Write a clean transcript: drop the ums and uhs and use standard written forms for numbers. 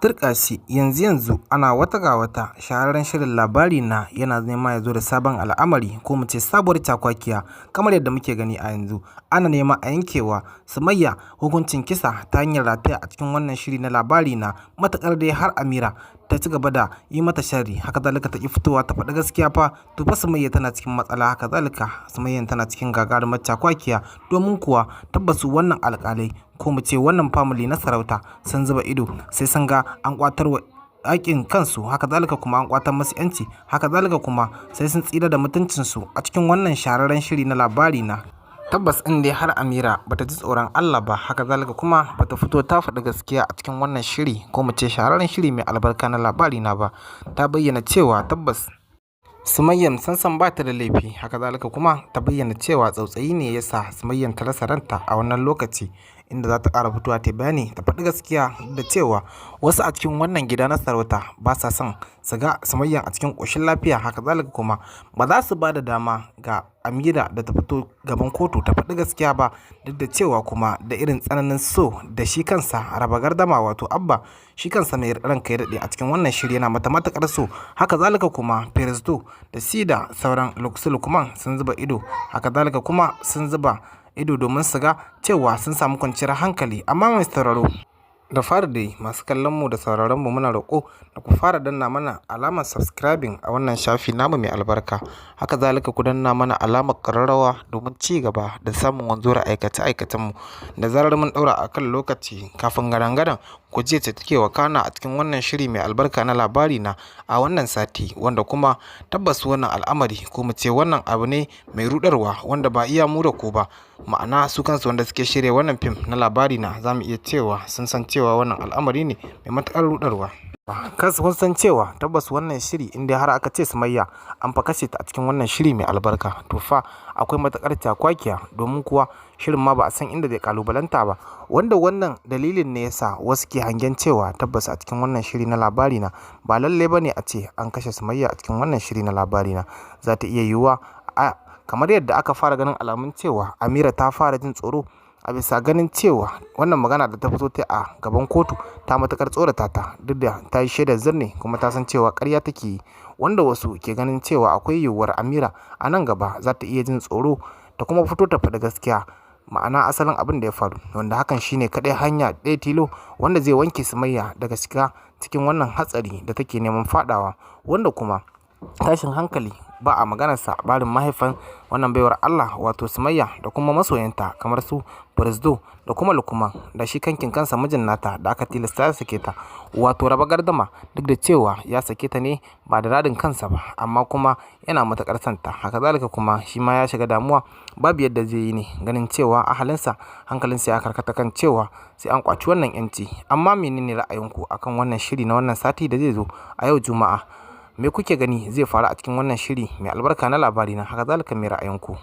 Turƙashi, yanzu yanzu ana wata ga wata, shahararren shirin Labarina yana nema ya zo da sabon al'amari, ko mu ce sabuwar cakwakiya. Kamar yadda muke gani a yanzu, ana nema a yankewa Sumayya hukuncin kisa ta hanyar rataya a cikin wannan shiri na Labarina, matuƙar dai har Amira ta ci gaba da yi mata sharri, haka zalika ta ƙi fitowa ta faɗi gaskiya fa, to fa Sumayya tana cikin matsala. Haka zalika Sumayyan tana cikin gagarumar cakwakiya, domin kuwa tabbas wannan alƙalai, ko mu ce wannan family na sarauta, sun zuba ido sai sun ga an ƙwatar wa haƙƙin kansu, haka zalika kuma an ƙwatar masu 'yanci, haka zalika kuma sai sun tsira da mutuncinsu a cikin wannan shahararren shiri na Labarina. Tabbas in dai har Amira bata ji tsoron Allah ba, haka zalika kuma bata fito ta faɗi gaskiya a cikin wannan shiri, ko mu ce shahararren shiri mai albarka na Labarina ba, ta bayyana cewa tabbas Sumayyan sansan ba ta da laifi, haka zalika kuma ta bayyana cewa tsautsayi ne ya sa Sumayyan ta rasa ranta a wannan lokaci, inda za ta ƙara fitowa ta bayani ta faɗi gaskiya da cewa wasu a cikin wannan gida na sarauta ba sa son su ga Sumayyan a cikin ƙoshin lafiya, haka zalika kuma ba za su ba da dama ga Amira da ta fito gaban kotu ta faɗi gaskiya ba, duk da cewa kuma da irin tsananin so da shi kansa raba gardama, wato Abba, shi kansa mai ranka ya daɗe a cikin wannan shiri, yana mata matuƙar so. Haka zalika kuma Firzdo da Sida sauran Lukman sun zuba ido, haka zalika kuma sun zuba ido domin su ga cewa sun samu kwanciyar hankali. Amma mai sauraro, da fari dai masu kallon mu da sauraron mu, muna roƙo da ku fara danna mana alamar subscribing a wannan shafi namu mai albarka. Haka zalika ku danna mana alamar ƙararrawa domin ci gaba da samun wanzuwar aikace aikacen mu da zarar mun ɗaura a kan lokaci. Kafin gadan-gadan ku ji yacce take wakana a cikin wannan shiri mai albarka na Labarina a wannan sati, wanda kuma tabbas wannan al'amari, ko mu ce wannan abu ne mai ruɗarwa, wanda ba iya mu da ku ba, ma'ana su kansu wanda suke shirya wannan fim na Labarina, za mu iya cewa sun san cewa wannan al'amari ne mai matuƙar ruɗarwa. Kansu kun san cewa tabbas wannan shiri, in dai har aka ce Sumayya an fa kashe ta a cikin wannan shiri mai albarka, to fa akwai matuƙar cakwakiya, domin kuwa shirin ma ba a san inda zai kalubalanta ba, wanda wannan dalilin ne yasa wasu ke hangen cewa tabbas a cikin wannan shiri na Labarina ba lalle ba ne a ce an kashe Sumayya a cikin wannan shiri na Labarina. Za ta iya yiwuwa a kamar yadda aka fara ganin alamun cewa Amira ta fara jin tsoro a bisa ganin cewa wannan magana da ta fito ta a gaban kotu ta matuƙar tsorata ta, duk da ta yi shaidar zirne kuma ta san cewa ƙarya take yi, wanda wasu ke ganin cewa akwai yiwuwar Amira a nan gaba za ta iya jin tsoro ta kuma fito ta faɗi gaskiya, ma'ana asalin abin da ya faru, wanda hakan shine kaɗai hanya ɗaya tilo wanda zai wanke Sumayya daga shiga cikin wannan hatsari da take neman faɗawa, wanda kuma tashin hankali ba a maganarsa barin mahaifan wannan baiwar Allah, wato Sumayya, da kuma masoyanta kamar su Firzdo da kuma Lukman da shi kankin kansa mijin nata da aka tilasta ya sake ta, wato raba gardama, duk da cewa ya sake ta ne ba da radin kansa ba, amma kuma yana matuƙar santa. Haka zalika kuma shi ma ya shiga damuwa, babu yadda zai yi ne, ganin cewa ahalinsa hankalinsa ya karkata kan cewa sai an kwaci wannan yanci. Amma menene ra'ayinku akan wannan shiri na wannan sati da zai zo a yau Juma'a? Me kuke gani zai faru a cikin wannan shiri mai albarka na Labarina? Haka zalika me ra'ayinku?